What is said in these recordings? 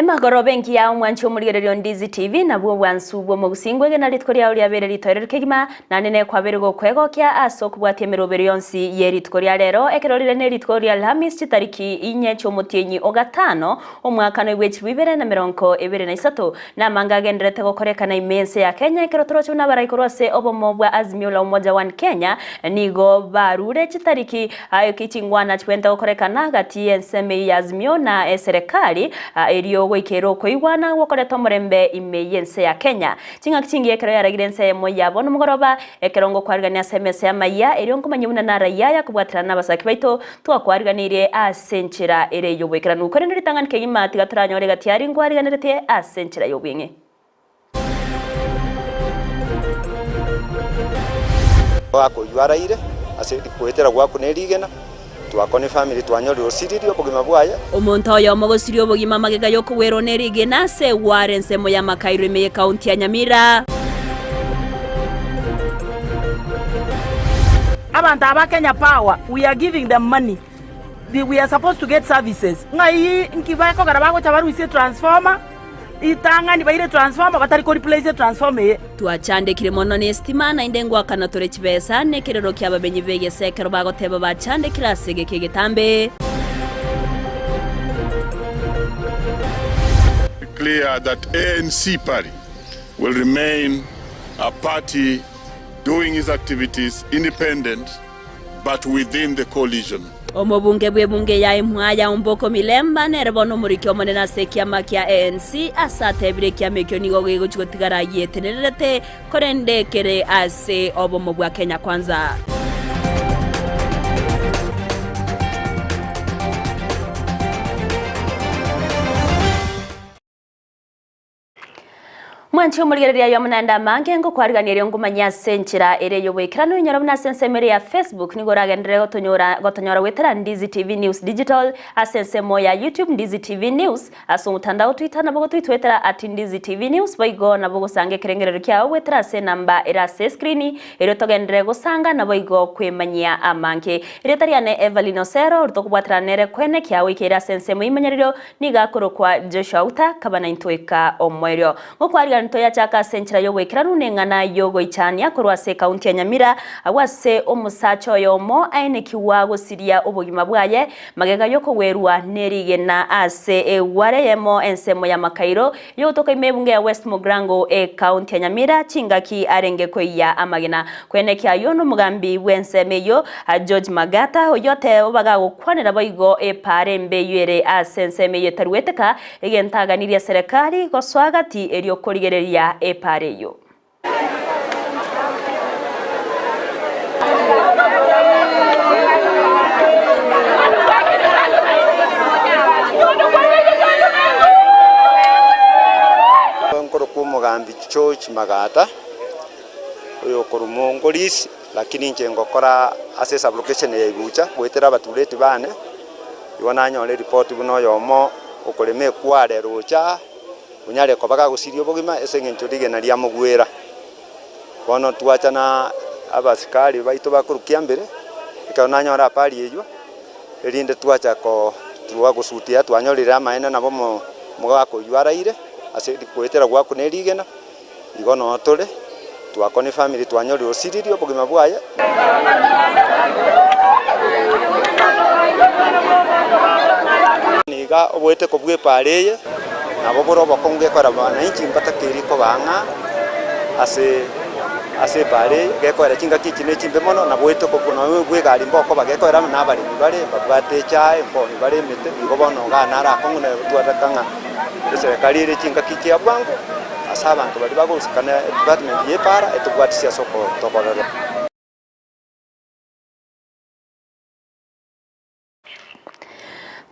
Emagoroba engiya omwanchi omorigereria o Ndizi TV nabwo obwansu bw'omogusii ngwegena rituko riao riabeire ritoereru kegima naende nekwabeire gokwegokia ase okobwatia emerobero yonsi ye rituko ria rero ekero rire ne rituko ria Alhamis chitariki inye chi'omotienyi o gatano omwaka noibwe chilifu ibere na merongo ebere na isato namange agenderete gokorekana ime ense ya Kenya ekero toroche buna abarai korwa ase obomo bwa Azimio la Umoja One Kenya nigo barure chitariki Aye chingwana chibwenerete gokorekana gati y'ensemo eyio ya Azimio na eserekari, erio goikera okoigwana gwokoreta omorembe ime y'ense ya Kenya. Ching'aki chingiya ekero yaragire ense eyemo ya bono mogoroba, ekero ngokwarigania ase emesa y'amayia, erio nkomanyia buna narayia aya kobwaterana nabasaki baito, twakwariganirie ase enchera ere y'oboikeranu. Korende ritang'ani kegima tiga toranyore gati aria nkwariganeretie ase enchera y'obweng'e. Akoyio araire ase goetera gwakwa ne rigena, twakwa ne family twanyorire osiririe obogima bwaye. Omonto oyomo gosiria obogima magega y'okogwerwa ne rigena ase egware ensemo ya Makairo ime y'ekaunti ya Nyamira. Abanto aba Kenya Power we are giving them money, we are supposed to get services, ng'ai nki bakogera bagocha barusie transformer? Ritang'ani baire transformer batari ko replace transformer eye. Twachandekire mono nesitima, naende ngoakana tore chibesa, nekerero ki'abamenyi b'egesa ekero bagoteba bachandekire ase egeka egetambe. Clear that ANC party will remain a party doing its activities independent but within the coalition. Omobunge bw'ebunge ya Emwaya Omboko Milemba nere bono omoriki omonene ase ekiama kia ANC ase atebire ekiama ekio nigo gegochia gotigara gietenererete korende kere ase obomo bwa Kenya Kwanza. Mwanche omorigereria aye amo naende amange, ngokwarigania erio ngomanye ase enchera ere y'oboikeranu. Inyora buna ase ensemo ere ya Facebook nigo oragenderere gotonyora gotonyora goetera Ndizi TV News Digital, ase ensemo ya YouTube Ndizi TV News, ase omotandao Twitter nabo gotoitwetera at Ndizi TV News, boigo nabo ogosanga ekerengererio kiao goetera ase enamba ere ase escreen erio togenderere gosanga naboigo kwemanyia amange. Erieta riane Evelyn Osero, oria tokobwaterana nere kwene kiagoikeire ase ensemo y'imanyerero Nigo akorokwa Joshua Uta, kaba naintwe goika omoerio. Ngokwarigania toyachaka ase enchera y'oboikeranu neng'ana y'ogoichania korwa ase ekaunti ya Nyamira, agwo ase omosacha oyomo aenekigwa gosiria obogima bwaye magega y'okogwerwa nerigena ase egware eyemo ensemo ya Makairo yogotoka ime ebunge ya West Mugirango ekaunti ya Nyamira chingaki arenge koiyia amagena. Kwenekia ayio nomogambi bw'ensemo eyio George Magata, oyio oteba gokwanera boigo epaara embe eyio ere ase ensemo eyio etarueteka, egento aganirie eserekari gosoa gati erio korigereria epaara eyio. Nkorokwa omogambi George Magata, oyokorwa Mongorisi. Lakini inche ngokora ase esublocation ya Ibucha goetera abatureti bane, igo nanyora eripoti buna oyomo okorema ekware rocha onyare koba gagosiria obogima ase eng'encho rigena riamogwera. Bono twacha na abasikari baito bakorwa Kiambere, ekero nanyora habari eywo, erinde twacha ko twa gosutia twanyorire amaene nabo omo omogaka oywo araire ase goetera goakuna erigena. Igo noo tore, twakona efamiri twanyorire osiririe obogima bwaye. Niga oboeteko bw'epaara eye nabo bore obokong'u gekogera wananchi mbatakeiri koba ang'a ase ase epaara eye, gekogera chingaki echi ne chimbe mono, na boeteko nonye bw'egari mbokoba gekogera na abaremi bare mbabwate echae, mboni bare emete, igo bono igaa naro akong'u na twataka ng'a eserekari ere chingaki chia bwango. Ase abanto baria bagosika ne department y'epaara etobwatisie ase okotokorera.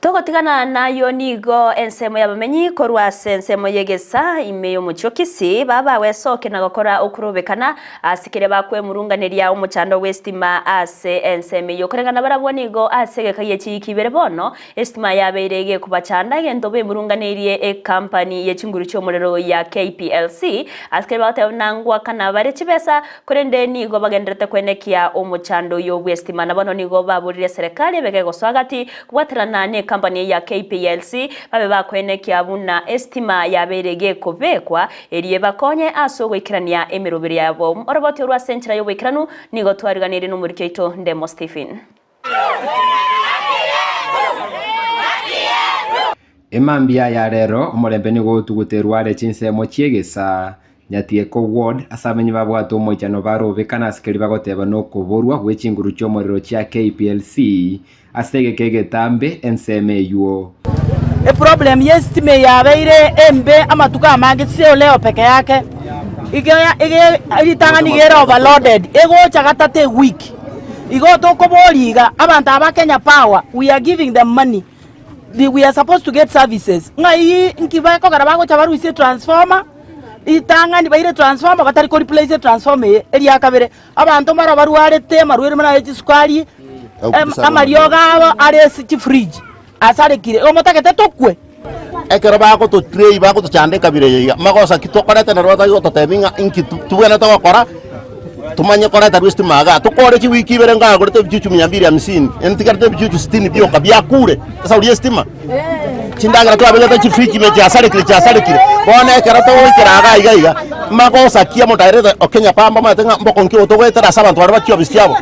Togotigana nayio nigo ensemo y'abamenyi korwa ase ensemo y'egesaa ime y'omochie o Kisii babawesoke na gokora okorobekana ase keria bakwemurunganeria omochando bw'esitima ase ensemo eyio. Koreng'ana barabwo nigo ase egeka gie chiiki ibere bono Esitima yabeire egekobachanda egento bemurunganeirie ekampani ye chinguru chi'omorero ya KPLC ase keria bagoteba buna ngoakana bare chibesa korende nigo bagendererete koenekia omochando oyo bw'esitima na bono nigo baborire eserekari ebeke gosoa gati kobwaterana ne ekampani. ekampani ya KPLC babe bakoenekia buna esitima yabeire gekobekwa erio ebakonye ase ogoikerania emeroberi yabo. Oroboti orwo ase enchera y'oboikeranu nigo twariganirie nomoriki oito Ndemo Stephen. Emambia ya rero omorembe nigo otuguterwe are chinsemo chi'egesa Nyatieko Ward ase abamenyi babwate omoichano barobekana ase keria bagoteba nokoborwa gwe chinguru chi'omorero chia KPLC ase egeka egetambe ensemo eywo. Eproblem yesitima eye yabeire embe amatuko amange sio leo peke yake, iga iga ritang'ani iga ere overloaded, egocha gatato ewiki. Igo tokoboria iga, abanto aba Kenya Power, we are giving them money, we are supposed to get services, ng'ai nki bakogera bagocha barusie etransformer, ritang'ani baire etransformer batari ko replace etransformer eye, eria kabere, abanto mbaro barwarete amarwaire buna aye chisukari, amariogo abo are ase chifridge, asarekire, igo motagete tokwe? Ekero bagototrain bagotochanda ekabira eye iga, magosa ki tokorete naro batari gototebia ng'a inki tobwenerete gokora, tomanye koreta rwe estima igaa. Tokore chiwiki ibere nkagorete ebichuchu mia mbiri hamsini, ntigarete ebichuchu sitini bioka biakure esauri ya estima. Chindagera twabegete chifridge ime chiasarekire chiasarekire, bono ekero togoikera igaa iga iga, magosa ki omotaerete o Kenya Power mbamaete ng'a mbokong'u ki otogoetera ase abanto baria ba chiofisi chiabo.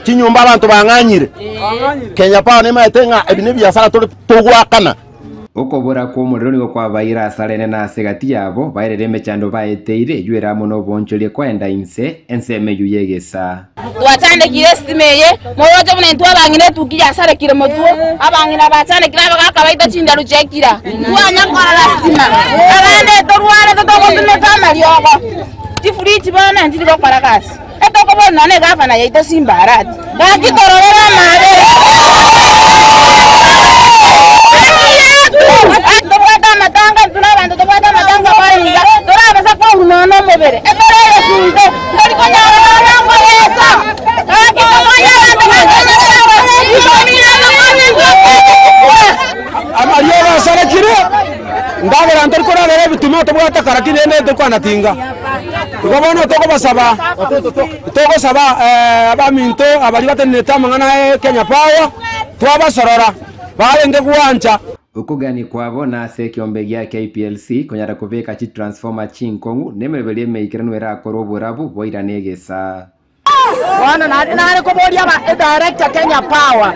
Chinyomba abanto bang'anyire. Kenya Power nemaete ng'a ebi nebiasara tore togoakana. Okobora kw'omorero nigo kwabaire asare enene ase egati yabo, baerere emechando baeteire, eyio ere amo noboonchoria koenda inse, ensemo eyio y'egesaa. Twachandekire esitima eye, moroche buna intwe abang'ina etuki yasarekire motwe, abang'ina bachandekire abagaka baito chindaru chiaikira, ntwanya korora sitima, abande torwarete togotumeka amariogo, chifridge bono nchiri gokora gasi. Etokobora nonya negavana yaito Simba Arati, gaki tororere amaabera. Tobwate amatanga, intwe nabanto tobwate amatanga abaringa, torabasa kourwa nonya nomobere, ekero egesunte, tori konyara nonya nkoyesa. Gaki tokonye abanto ba Kenya buna Amariogo asarekire, ndagera ntori koragera ebituma tobwate kara ki rende torikwana tinga. Igo bono tokobasaba, togosaba abaminto abaria batenenete amang'ana a Kenya Power, twabasorora barenge gwancha. Okogania kwabo nase ekeombe gia KPLC konyara kobeka chitransformer chinkong'u na emeroberi emeikeranu erakore oborabu boirane egesaa. Bono nare koboria aba edirector Kenya Power,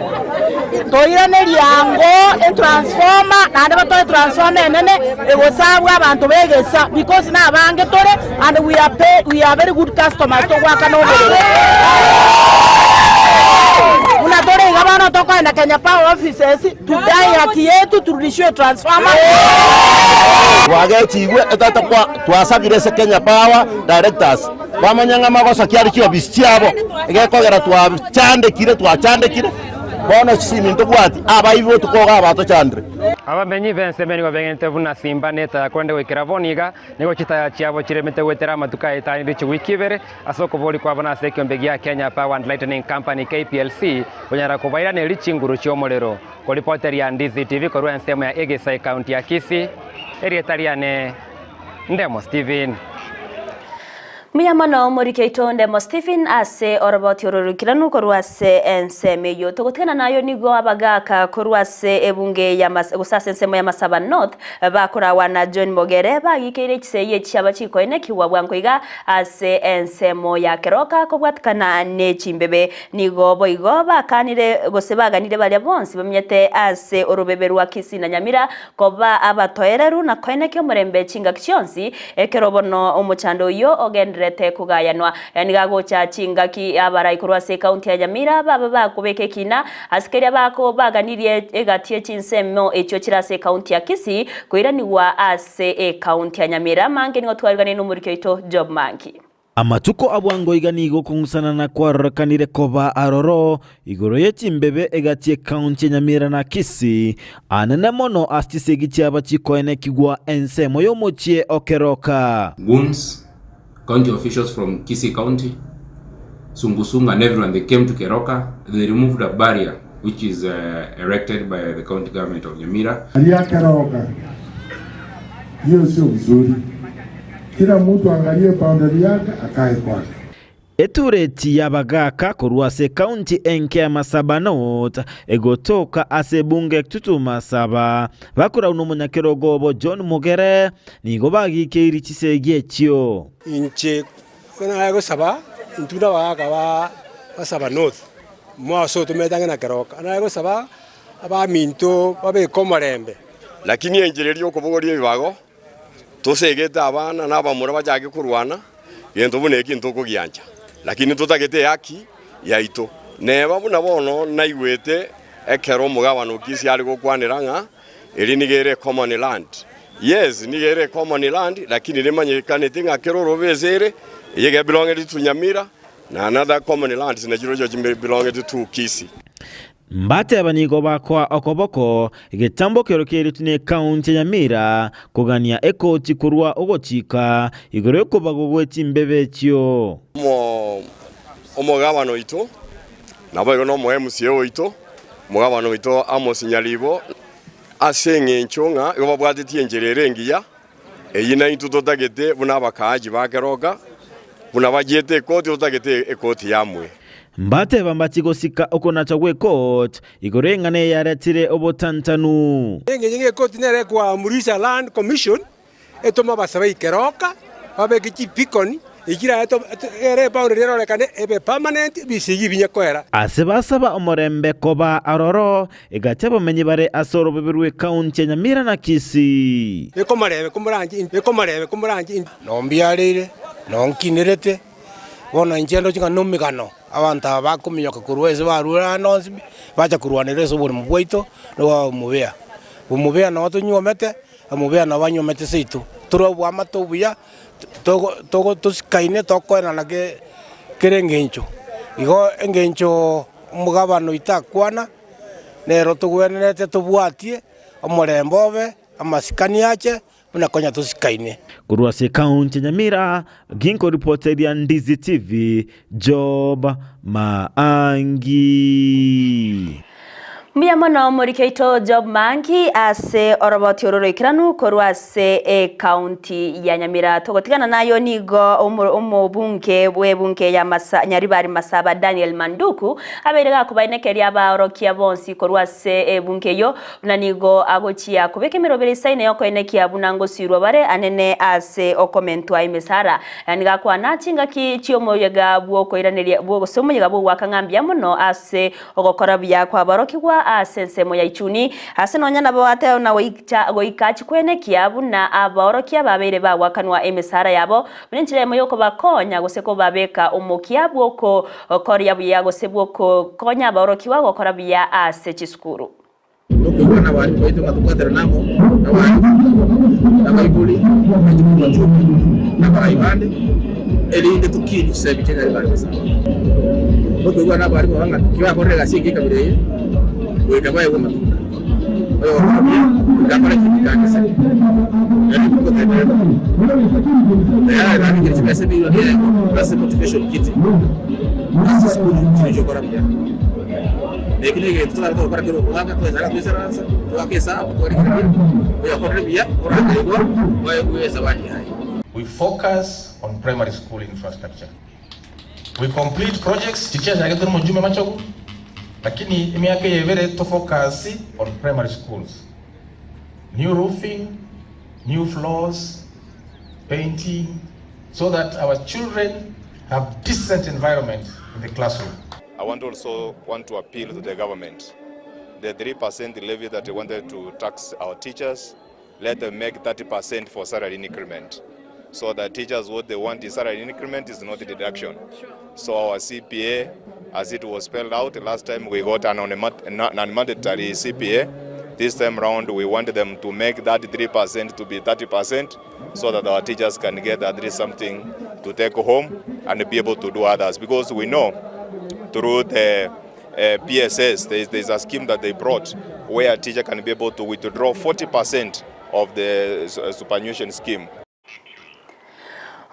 toiranerie ango etransformer naende batoe etransformer enene egosabwa abanto ba egesa because nabange tore and we are pay we are very good customers togoakana obororo. Buna tore iga bono tokoenda Kenya Power offices tudai haki yetu turudishiwe etransformer. Twagechigwe etata kwa twasabire ase Kenya Power directors. Bamanye ng'a magoso ki are chiofisi chiabo, egekogera twachandekire, twachandekire, bono chisimi ntobwati, abaibi botuko iga abatochandire. Abamenyi b'ensemo nigo begenete buna simba na etaya korende goikera bono iga nigo chitaya chiabo chiremete goetera amatuko aetanire chiwiki ibere ase okoboria kwabo nase ekeombe gia Kenya Power and Lightning Company, KPLC, konyara kobairaneria chinguru chi'omorero. Koripoteria Ndizi TV korwa ensemo ya Egesa ekaunti ya Kisii, erieta riane Ndemo Stephen. Mbuya mono omoriki oito Ndemo Stephen ase oroboti oro roikeranu korwa ase ensemo eyio. Togotigana nayo nigo abagaka korwa ase ebunge ya gose ase ensemo ya Masaba North bakorawa na John Mogere bagikeire chisegi echiaba chikoenekigwa bwango iga ase ensemo ya Keroka kobwatikana ne chimbebe. Nigo boigo bakanire gose baganire baria bonsi bamenyete ase orobebe rwa Kisii na Nyamira Koba abatoereru na koenekia omorembe chingaki chionsi, ekero bono omochando oyio ogendererete kogayanwa. Nigo agocha chingaki abarai korwa ase ekaunti ya Nyamira babe bakobeka ekina ase keria bako baganirie egati ye chinsemo echio chire ase ekaunti ya Kisii koiranigwa ase ekaunti ya Nyamira. Amange nigo twariganire nomoriki oito Job Mangi. Amatuko a bwango iga nigo okong'usanana kwarorekanire koba aroro igoro ye chimbebe egati y'ekaunti ya Nyamira na Kisii, anene mono ase chisegi chiaba chikoenekigwa ensemo y'omochie o Keroka. Goons, county officials from Kisii County, Sungusungu and everyone, they came to Keroka, they removed a barrier which is erected by the county government of Nyamira. Aria Keroka, hiyo sio vizuri. Kila mtu angalie boundary yake akae kwake. Etureti y'abagaaka korwa ase ekaunti enke ya Masaba North egotoka ase ebunge Kitutu Masaba, bakorau nomonyakerogo obo John Mugere, nigo bagikeiri chisegi echio. Inche nare gosaba intwe buna abagaaka ba Masaba North, omwase oyo tomenyete ang'e na Keroka, nare gosaba abaminto babeke omorembe. Lakini enchera eria y'okobogoria ebibago Tosegete abana na abamura bachake korwana, gento buna eki ntokogiancha, lakini totagete ehaki yaito. Neba buna bono naigwete ekero omogabana o Kisii are gokwanera ng'a eri nigo ere common land. Yes, nigo ere common land, lakini nemanyekaneti ng'a kera orobe ase ere, eye iga ebelongeti to Nyamira, na another common lands nachirochio chibelongeti to Kisii. Mbateba nigo bakoa okoboko egetambo kero keretwe n'ekaunti ya Nyamira kogania ekoti korwa ogochika igoro y'okobagwa gwe chimbebe echio. Omogabana oito, naboigo nomo MCA oito, omogabana oito Amos Nyaribo, ase engencho ng'a igo babwatetie enchera ere engiya, eyio naintwe totagete buna abakaachi ba keroka, buna bachiete ekoti totagete ekoti yamwe. Mbateba mbachie gosika okonacha gw'ekoti igoro y'eng'ana eye yaretire obotantanu. Engencho ng'ekoti nere ekoamurisha Land Commission etome abasabai keroka babeke chipikoni ekira ere eboundary erorekane ebe permanent ebisegi ebinye koera. Ase basaba omorembe koba aroro, Egati abamenyi bare ase orobebe rw'ekaunti ya Nyamira na Kisii. Ekomarebe komoranche ekomarebe komoranche. Nombiareire, nonkinerete, bono inche ndoche ng'a nomegano abanto aba bakominyoka korwa ase barure ande onsi pi, bacha korwanera ase oboremo bwaito, na obwa omobea. Omobea noo tonywomete, omobea nabo anywomete seito. Tore oboamate obuya, togo togo tosikaine tokoenana ke kera engencho. Igo engencho omogabane oito akwana. Nero togwenerete tobwatie omorembe obe, amasikani ache, buna konya tosikaine. Korwa ase ekaunti ya Nyamira, ginkoripoteria Ndizi TV, Job Maangi. Mbuya mono morike oito Job Maangi ase oroboti oro roikeranu korwa ase ekaunti ya Nyamira. Togotigana nayo nigo omobunge bw'ebunge ya Nyaribari Masaba Daniel Manduku Abeire gakobaenekeria abaorokia bonsi korwa ase ebungo eyio, buna nigo agochia kobeka emeroberi isaine y'okoenekia buna ngosiirwa bare anene ase okomentwa emesara. Yaani gakwana chingaki chi'omoyega bw'okoiraneria gose omoyega bw'ogoaka ng'a mbuya mono ase ogokora buya kw'aborokigwa ase ensemo ya ichuni, ase nonya nabo ateo na goika chikwenekia buna abaorokia babeire bagoakanwa emesara yabo Buna enchera eyemo y'okobakonya gose kobabeka omokia bw'okoria buya gose bw'ogokonya abaorokigwa gokora buya ase chisukuru. Tokoigwana nabarimu baito ng'a tobwaterane amo nabarimu, nabaibori, na intwe buna abachumbi, na abarai bande, erinde tokinie chisemi chia Nyasae bare gosaba. Tokoigwana nabarimu aba ng'a kibakorire egasi engiya ekabira eye, goika baegwe amatunda. Oyogokora buya goika akore ekibi kagese, naende ngotenerera tayari nabekire chibesa emilioni eyemo ase motivation kitty ase esukuru chiria chiokora buya. Na eki negento totari togokora kera omwaka, twachaka toisaransa, toake esabu, twarigereria oyokorire buya orangerigwa oegwe esabani yaye. We focus on primary school infrastructure. We complete projects tichiachagete nomojumbe machogu lakini emiaka eye ebere to focus on primary schools. New roofing, new floors, painting so that our children have decent environment in the classroom. I want also want to appeal to the government. The 3% levy that they wanted to tax our teachers, let them make 30% for salary increment. So that teachers, what they want is salary increment, is not deduction. So our CPA, as it was spelled out, last time we got an non-mandatory CPA. This time round, we want them to make that 3% to be 30% so that our teachers can get at least something to take home and be able to do others. Because we know through the PSS, there's a scheme that they brought where a teacher can be able to withdraw 40% of the superannuation scheme.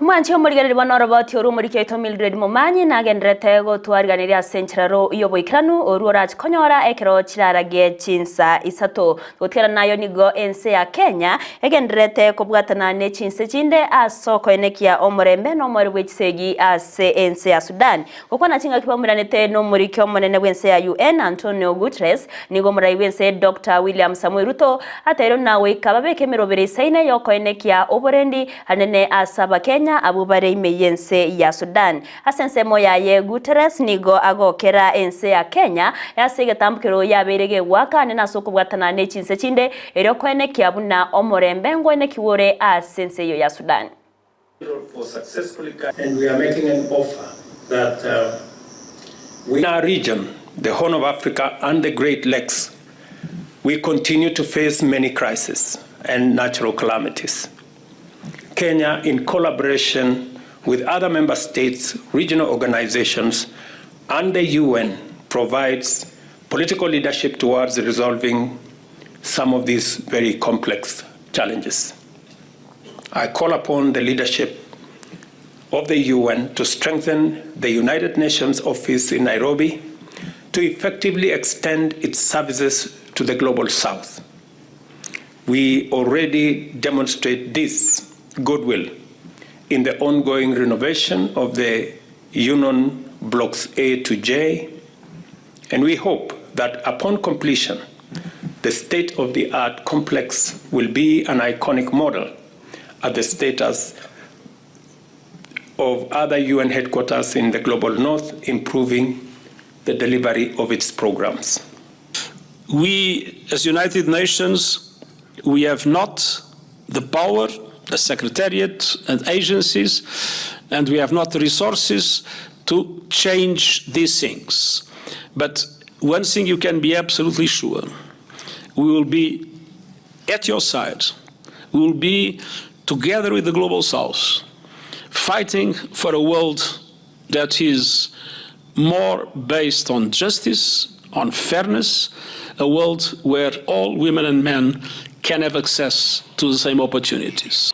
Omwanchi omorigereria bono oroboti orwo omoriki oito Mildred Momanyi nagendererete gotwariganeria ase enchera y'oboikeranu orwo orache konyora ekero chiraragie chinsa isato. Gotigana nayo nigo ense ya Kenya egendererete kobwatana ne chinse chinde ase okoenekia omorembe na omoerio bwe chisegi ase ense ya Sudan. Gokwana chingaki baumeranete nomoriki omonene bw'ense ya UN Antonio Guterres, nigo omorai bw'ense Doctor William Samoei Ruto ateire buna goika babeke emerobere isaine y'okoenekia oborendi anene ase abakenya abwo bare ime y'ense ya Sudan. Ase ensemo yaye Guterres nigo agokera ense ya Kenya ase egetambokero yabeire gegoaka anene ase okobwatana ne chinse chinde erio koenekia buna omorembe ngoenekigwe ore ase ense eyio ya Sudan. And we are making an offer that we. In our region, the Horn of Africa and the Great Lakes, we continue to face many crises and natural calamities. Kenya, in collaboration with other member states, regional organizations, and the UN, provides political leadership towards resolving some of these very complex challenges. I call upon the leadership of the UN to strengthen the United Nations office in Nairobi to effectively extend its services to the global south. We already demonstrate this goodwill in the ongoing renovation of the Union Blocks A to J, and we hope that upon completion, the state of the art complex will be an iconic model at the status of other UN headquarters in the global north, improving the delivery of its programs. We, as United Nations, we have not the power, the secretariat and agencies, and we have not the resources to change these things. But one thing you can be absolutely sure, we will be at your side. We will be together with the Global South, fighting for a world that is more based on justice, on fairness, a world where all women and men can have access to the same opportunities.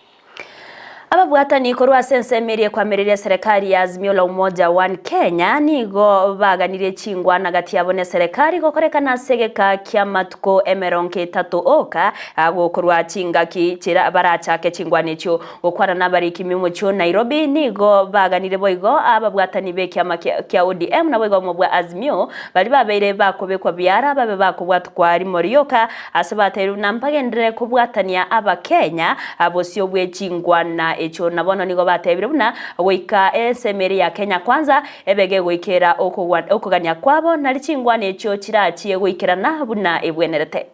Ababwatani korwa ase ensemo eria ekwamereria eserekari ya Azimio la Umoja One Kenya nigo baganirie chingwana gati yabo neserekari gokorekana ase egeka kiamatuko emerongo etato oka gokorwa chingaki chira barachake chingwana echio. Gokwana nabariki mimochio Nairobi nigo baganire boigo ababwatani bekiama kia ODM naboigo omo bwa Azimio baria babeire bakobekwa biara babe bakobwatokwa rimo rioka ase bateirwe buna mbagenderere kobwatania abakenya bosio bwe chingwana echio na bono nigo batebire buna goika ensemo eria ya Kenya Kwanza ebe gegoikera okogania kwabo nari chingwana echio chirachie goikerana buna ebwenerete.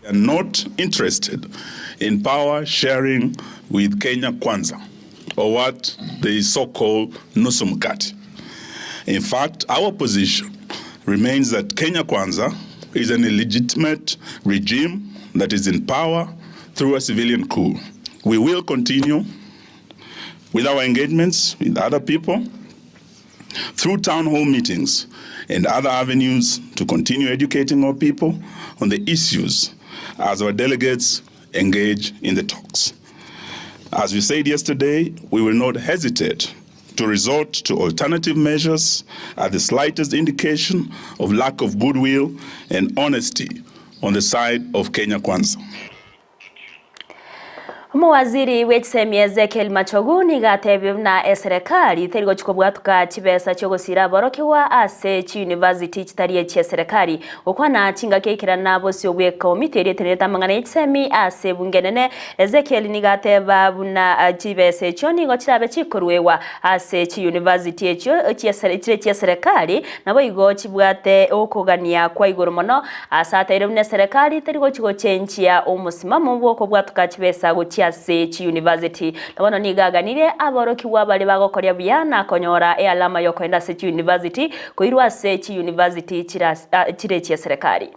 We are not interested in power sharing with Kenya Kwanza or what they so call Nusu Mkate. In fact, our position remains that Kenya Kwanza is an illegitimate regime that is in power through a civilian coup. We will continue with our engagements with other people through town hall meetings and other avenues to continue educating our people on the issues as our delegates engage in the talks. As we said yesterday, we will not hesitate to resort to alternative measures at the slightest indication of lack of goodwill and honesty on the side of Kenya Kwanza. Omowaziri bw'echisemi Ezekiel Machogu nigo atebire buna eserekari teri gochia kobwatuka chibesa chi'ogosira aborokigwa ase chiuniversity chitari echi'eserekari. Gokwana chingaki aikerana bosio bw'ekomiti eria etenerete amang'ana y'echisemi ase ebunge enene, Ezekiel nigo ateba buna chibesa echio nigo chirabe chikoruegwa ase chiuniversity echio chire chi'eserekari naboigo chibwate okogania kwa igoro mono Ase ataire buna eserekari teri gochia gochenchia omosimamo bw'okobwatoka chibesa gochia ase chiyunivasiti. Na bono nigo aganirie aborokigwa baria bagokoria buya na konyora ealama y'okoenda ase chiyunivasiti koirwa ase chiyunivasiti chire chi'eserekari.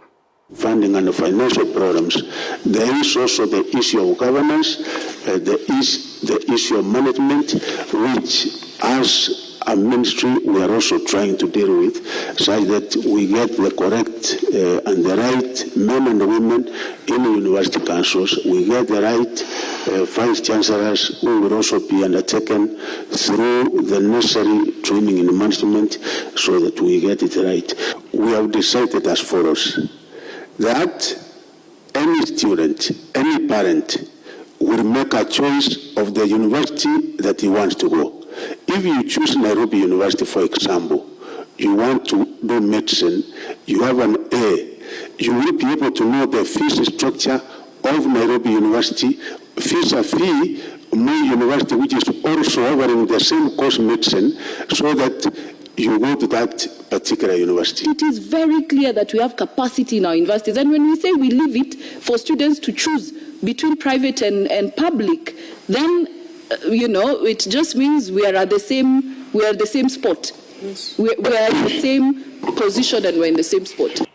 Funding and financial problems, there is also the issue of governance, there is the issue of management which as a ministry we are also trying to deal with such that we get the correct and the right men and women in university councils, we get the right vice chancellors who will also be undertaken through the necessary training in management so that we get it right. We have decided as follows that any student, any parent will make a choice of the university that he wants to go. If you choose Nairobi University, for example, you want to do medicine, you have an A, you will be able to know the fees structure of Nairobi University vis-a-vis Moi University, which is also offering the same course medicine, so that you go to that particular university. It is very clear that we have capacity in our universities. And when we say we leave it for students to choose between private and, and public, then, you know, it just means we are at the same, we are the same spot. Yes. We, we are in the same position and we're in the same spot.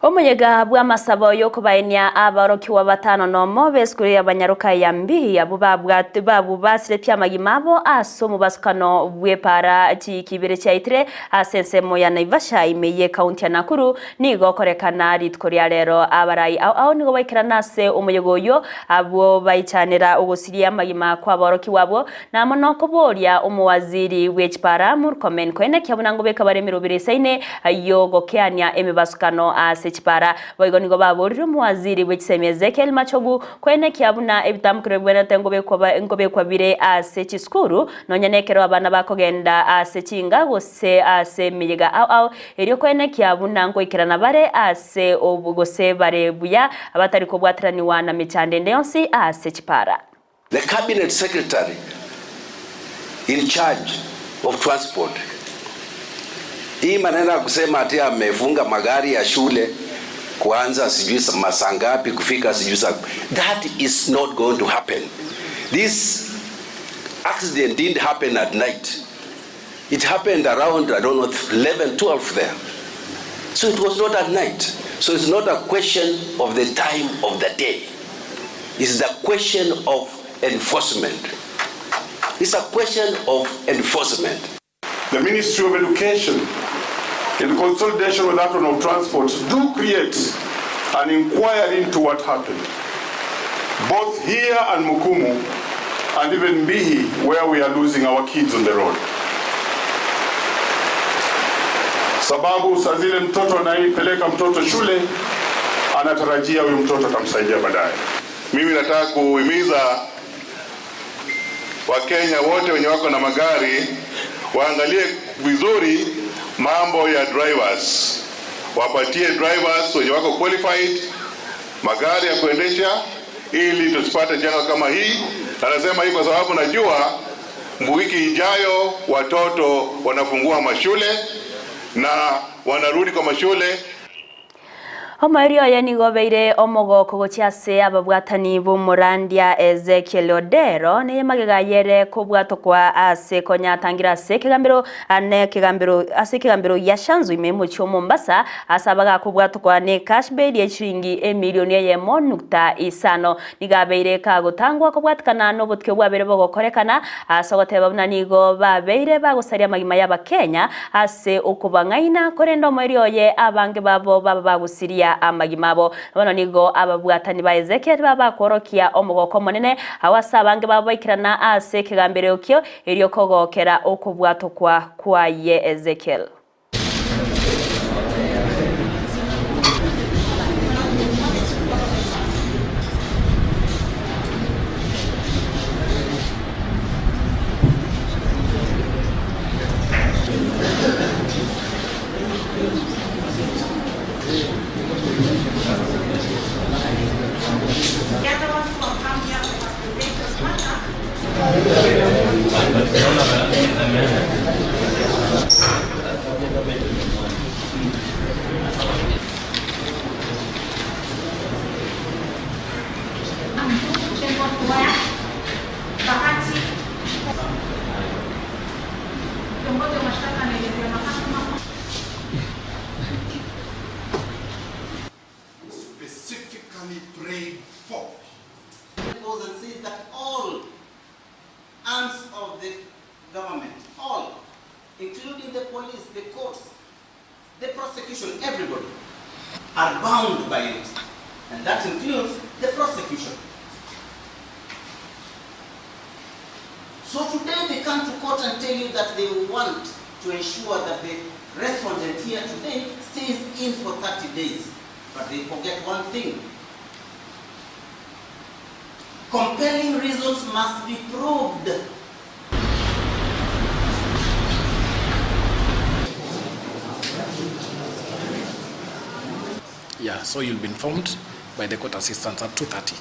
Omoyega bw'amasabo y'okubaenia abaorokiwa batano nomo b'esukuru y'abanyaruka ya Mbihi abo babwate babu basire pyamagima abo ase omobasukano bw'epara chikibere chiaitire ase ensemo ya Naivasha ime ye kaunti ya Nakuru nigo okorekana rituko ria rero abarai ao ao nigo baikerana ase omoyega oyo abwo baichanera ogosiria amagima kwa abaorokiwa abo namo nokoboria omowaziri bw'echipara Murkomen koenekia buna ngobeka bare emerobere esaine yogokeania emebasukano ase chipara boigo nigo baborire omowaziri bw'echisemi Ezekiel Machogu koenekia buna ebitamukiro bibwenerete ngobekwa bire ase chisukuru nonya nekero abana bakogenda ase chinga gose ase emeyega ao ao erio koenekia buna nkoikerana bare ase gose bare buya abatari kobwateraniwa na mechando ende yonsi ase chipara. The cabinet secretary in charge of transport, hii maneno ya kusema ati amefunga magari ya shule kuanza sijui masaa ngapi kufika sijui saa, that is not going to happen. This accident didn't happen at night. It happened around, I don't know, 11, 12 there. So it was not at night. So it's not a question of the time of the day. It's the question of enforcement. It's a question of enforcement. The Ministry of Education, in consolidation with that one of Transport, do create an inquiry into what happened, both here and Mukumu, and even Mbihi, where we are losing our kids on the road. Sababu saa zile mtoto anaipeleka mtoto shule, anatarajia huyu mtoto atamsaidia baadaye. Mimi nataka kuhimiza Wakenya wote wenye wako na magari waangalie vizuri mambo ya drivers, wapatie drivers wenye wako qualified magari ya kuendesha ili tusipate janga kama hii. Na nasema hii kwa sababu najua wiki ijayo watoto wanafungua mashule na wanarudi kwa mashule. Omoerio oyo nigo obeire omogoko gochia ase ababwatani b'omorandia Ezekiel Odero neye magega yere kobwatokwa ase konyatangira ase ekegambero ane ekegambero ase ekegambero ya Shanzu ime omochie o Mombasa ase abagakobwatokwa ne cash bail ya chiringi emilioni eyemo nukta isano nigo abeire kagotangwa kobwatikana na obotuki bwabere bogokorekana ase ogoteba buna nigo babeire bagosaria amagima ya abakenya ase okobang'aina korenda omoerio oye abange babo baba bagusiria amagima abo bono nigo ababwatani ba Ezekiel babakorokia omogoko omonene aho ase abange babaikirana ase ekegambero ekio erio kogokera okobwatokwa kwaye Ezekiel. Specifically prayed for. Goes and says that all arms of the government, all, including the police, the courts, the prosecution, everybody, are bound by it. And that includes the prosecution. So today they come to court and tell you that they want to ensure that the respondent here today stays in for 30 days. But they forget one thing. Compelling reasons must be proved. Yeah, so you'll be informed by the court assistants at 2:30.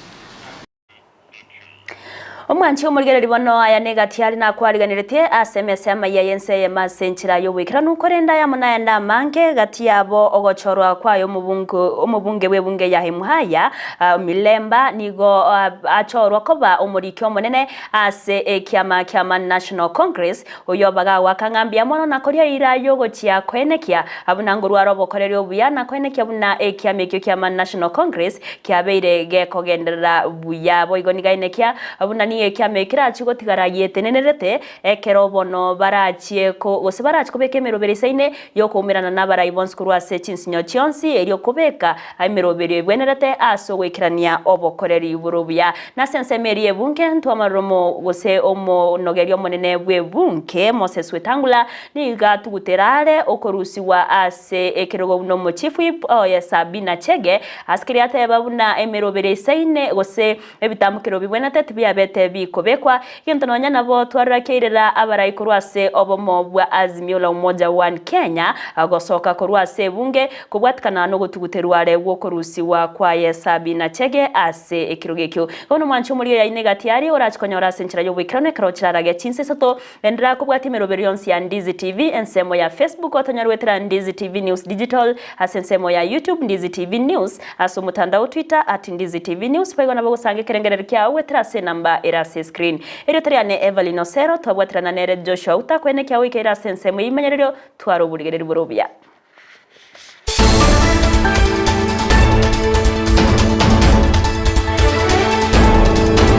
Omwanchi omorigereria bono aya negati are nakwariganeretie ase emesa y'amayia y'ense eyemo ase enchera y'oboikeranu, korende ayamo nayande amange gati yabo ogochorwa kwaye omobunge omobunge bw'ebunge ya Emuhaya Milemba nigo achorwa koba omoriki omonene ase ekiama kia Man National Congress, oyio bagagoaka ng'a mbuya mono na koria eira y'ogochia koenekia buna ngorware obokoreri obuya na koenekia buna ekiama ekio kia Man National Congress kiabeire gekogenderera buya. Boigo nigo aenekia buna nigo ekiama ekio kerachie gotigara gietenenerete ekero bono barachie gose barachie kobeka emeroberi eisaine y'okoumerana nabarai bonsi korwa ase chinsinyo chionsi, erio kobeka emeroberio ebwenerete ase ogoikerania obokoreri bore obuya. Nase ensemo eria y'ebunke ntwamarire omo gose omonogeria omonene bw'ebunke Moses Wetangula nigo atugutera are okorusigwa ase ekerogo buna omochief whip oye Sabina Chege ase keria ateba buna emeroberio eisaine gose Ebitamokero bibwenerete tibiabete bikobekwa, gento nonya nabo twarora keirera abarai korwa ase obomo bwa Azimio la Umoja One Kenya gosoka korwa ase ebunge kobwatikana nogotuguterwa are gwokorusigwa kwaye Sabina Chege ase ekerogo ekio. Bono mwanche omoria oyaino egati aria orache konyora ase enchera yoboikeranu ekero chirarage chinsa isato Enderera kobwatia emeroberio yonsi ya Ndizi TV ensemo ya Facebook otonyore goetera Ndizi TV News Digital ase ensemo ya YouTube Ndizi TV News ase omotandao Twitter at Ndizi TV News boigo nabo ogosanga ekerengererio kiao goetera ase enamba ere ase escreen. Erieta riane Evelyn Osero twabwaterana nere Joshua Uta koenekia goika ere ase ensemo y'ebimanyererio tware oborigereria bore obuya.